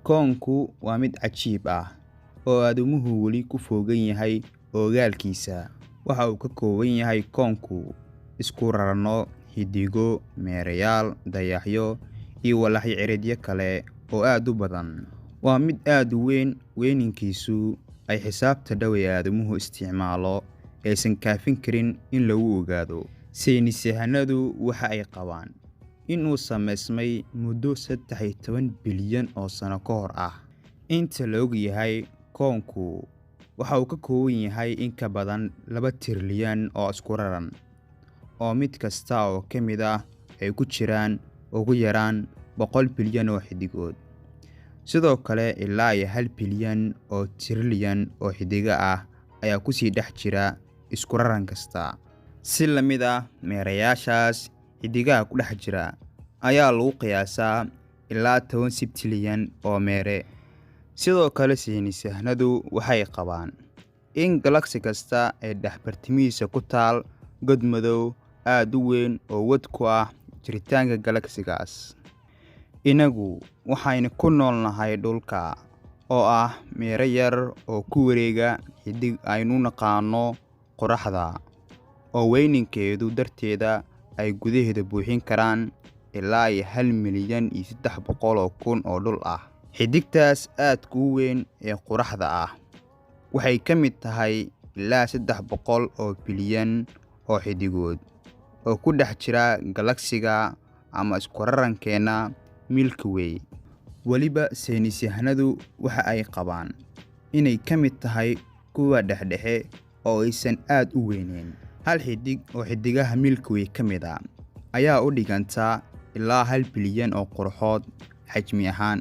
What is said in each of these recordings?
Koonku waa mid cajiib ah oo aadamuhu weli ku foogan yahay ogaalkiisa. Waxa uu ka kooban yahay koonku isku raranno, xiddigo, meerayaal, dayaxyo iyo walaxyo ciridyo kale oo aad u badan. Waa mid aad u weyn, weyninkiisu ay xisaabta dhow ee aadamuhu isticmaalo aysan kaafin karin in lagu ogaado. Saynisyahanadu waxa ay qabaan in uu samaysmay muddo 13 bilyan oo sano ka hor ah. Inta la og yahay, koonku waxa uu ka kooban yahay in ka badan 2 trilyan oo isku raran, oo mid kasta oo ka mid ah ay ku jiraan ugu yaraan 100 bilyan oo xiddigood. Sidoo kale, ilaa iyo 1 bilyan oo trilyan oo xiddigo ah ayaa ku sii dhex jira isku raran kasta. Si la mid ah meerayaashaas xiddigaha ku dhex jira ayaa lagu qiyaasaa ilaa 10 septilyan oo meere. Sidoo kale, saynisyahanadu waxay qabaan in galaksi kasta ay dhex bartamihiisa ku taal god madow aad u weyn oo wad ku ah jiritaanka galaksigaas. Inagu waxaynu ku noolnahay dhulka, oo ah meere yar oo ku wareega xiddig aynu naqaano qoraxda, oo weyninkeedu darteeda ay gudaheeda buuxin karaan ilaa iyo 1,300,000 oo dhul ah. Xiddigtaas aadka u weyn ee qoraxda ah waxay ka mid tahay ilaa 300 oo bilyan oo xiddigood oo ku dhex jira galaksiga ama isku rarankeena Milky Way. Weliba saynisyahanadu waxa ay qabaan inay ka mid tahay kuwa dhexdhexe oo aysan aad u weyneyn. Hal xiddig oo xiddigaha Milky Way ka mid ah ayaa u dhiganta ilaa 1 bilyan oo qorraxood xajmi ahaan.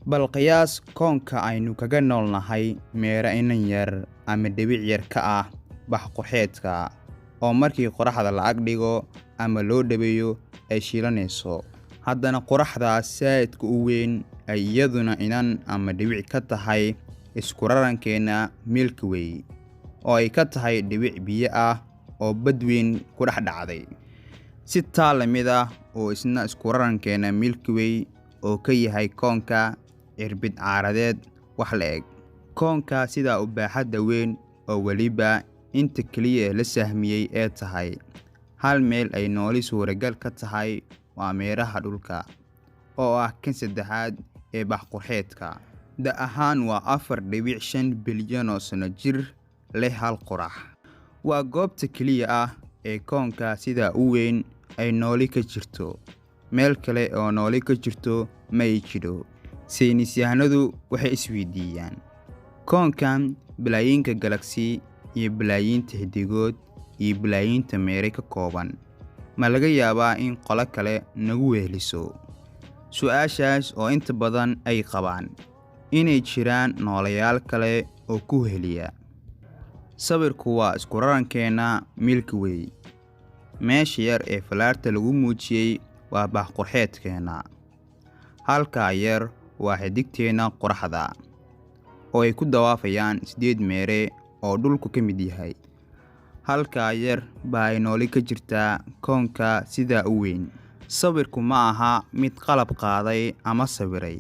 Bal qiyaas koonka aynu kaga noolnahay meere inan yar ama dhibic yar ka ah bax-qorraxeedka, oo markii qorraxda la ag dhigo ama loo dhaweeyo ay shiilanayso. Haddana qoraxdaas saa'idka u weyn ay iyaduna inan ama dhibic ka tahay isku rarankeena Milky Way, oo ay ka tahay dhibic biyo ah oo badweyn ku dhex dhacday. Si taa la mid ah oo isna isku rarankeena Milky Way oo ka yahay koonka cirbid caaradeed wax la eg. Koonka sidaa u baaxadda weyn oo weliba inta keliya ee la sahmiyey ee tahay hal meel ay nooli suuragal ka tahay waa meeraha dhulka, oo ah kan saddexaad ee bax-qorraxeedka. Da' ahaan waa 4.5 bilyan oo sano jir leh hal qorax. Waa goobta keliya ah ee koonka sidaa u weyn ay nooli ka jirto. Meel kale oo nooli ka jirto ma ay jiro. Saynisyahanadu waxay isweydiiyaan, koonkan balaayiinka galaksi iyo balaayiinta xiddigood iyo balaayiinta meere ka kooban, ma laga yaabaa in qolo kale nagu weheliso? Su'aashaas oo inta badan ay qabaan inay jiraan nooleyaal kale oo ku weheliya. Sawirku waa isku rarankeena Milky Way. Meesha yar ee falaarta lagu muujiyey waa bax-qorraxeedkeena. Halkaa yar waa xiddigteena qoraxda, oo ay ku dawaafayaan 8 meere oo dhulku ka mid yahay. Halkaa yar baa ay nooli ka jirtaa koonka sidaa u weyn. Sawirku ma aha mid qalab qaaday ama sawiray.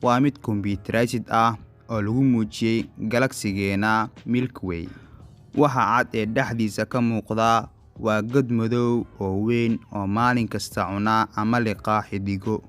Waa mid computerized ah oo lagu muujiyey galaksigeena Milky Way. Waxa cad ee dhexdiisa ka muuqda waa god madow oo weyn oo maalin kasta cuna ama liqa xiddigo.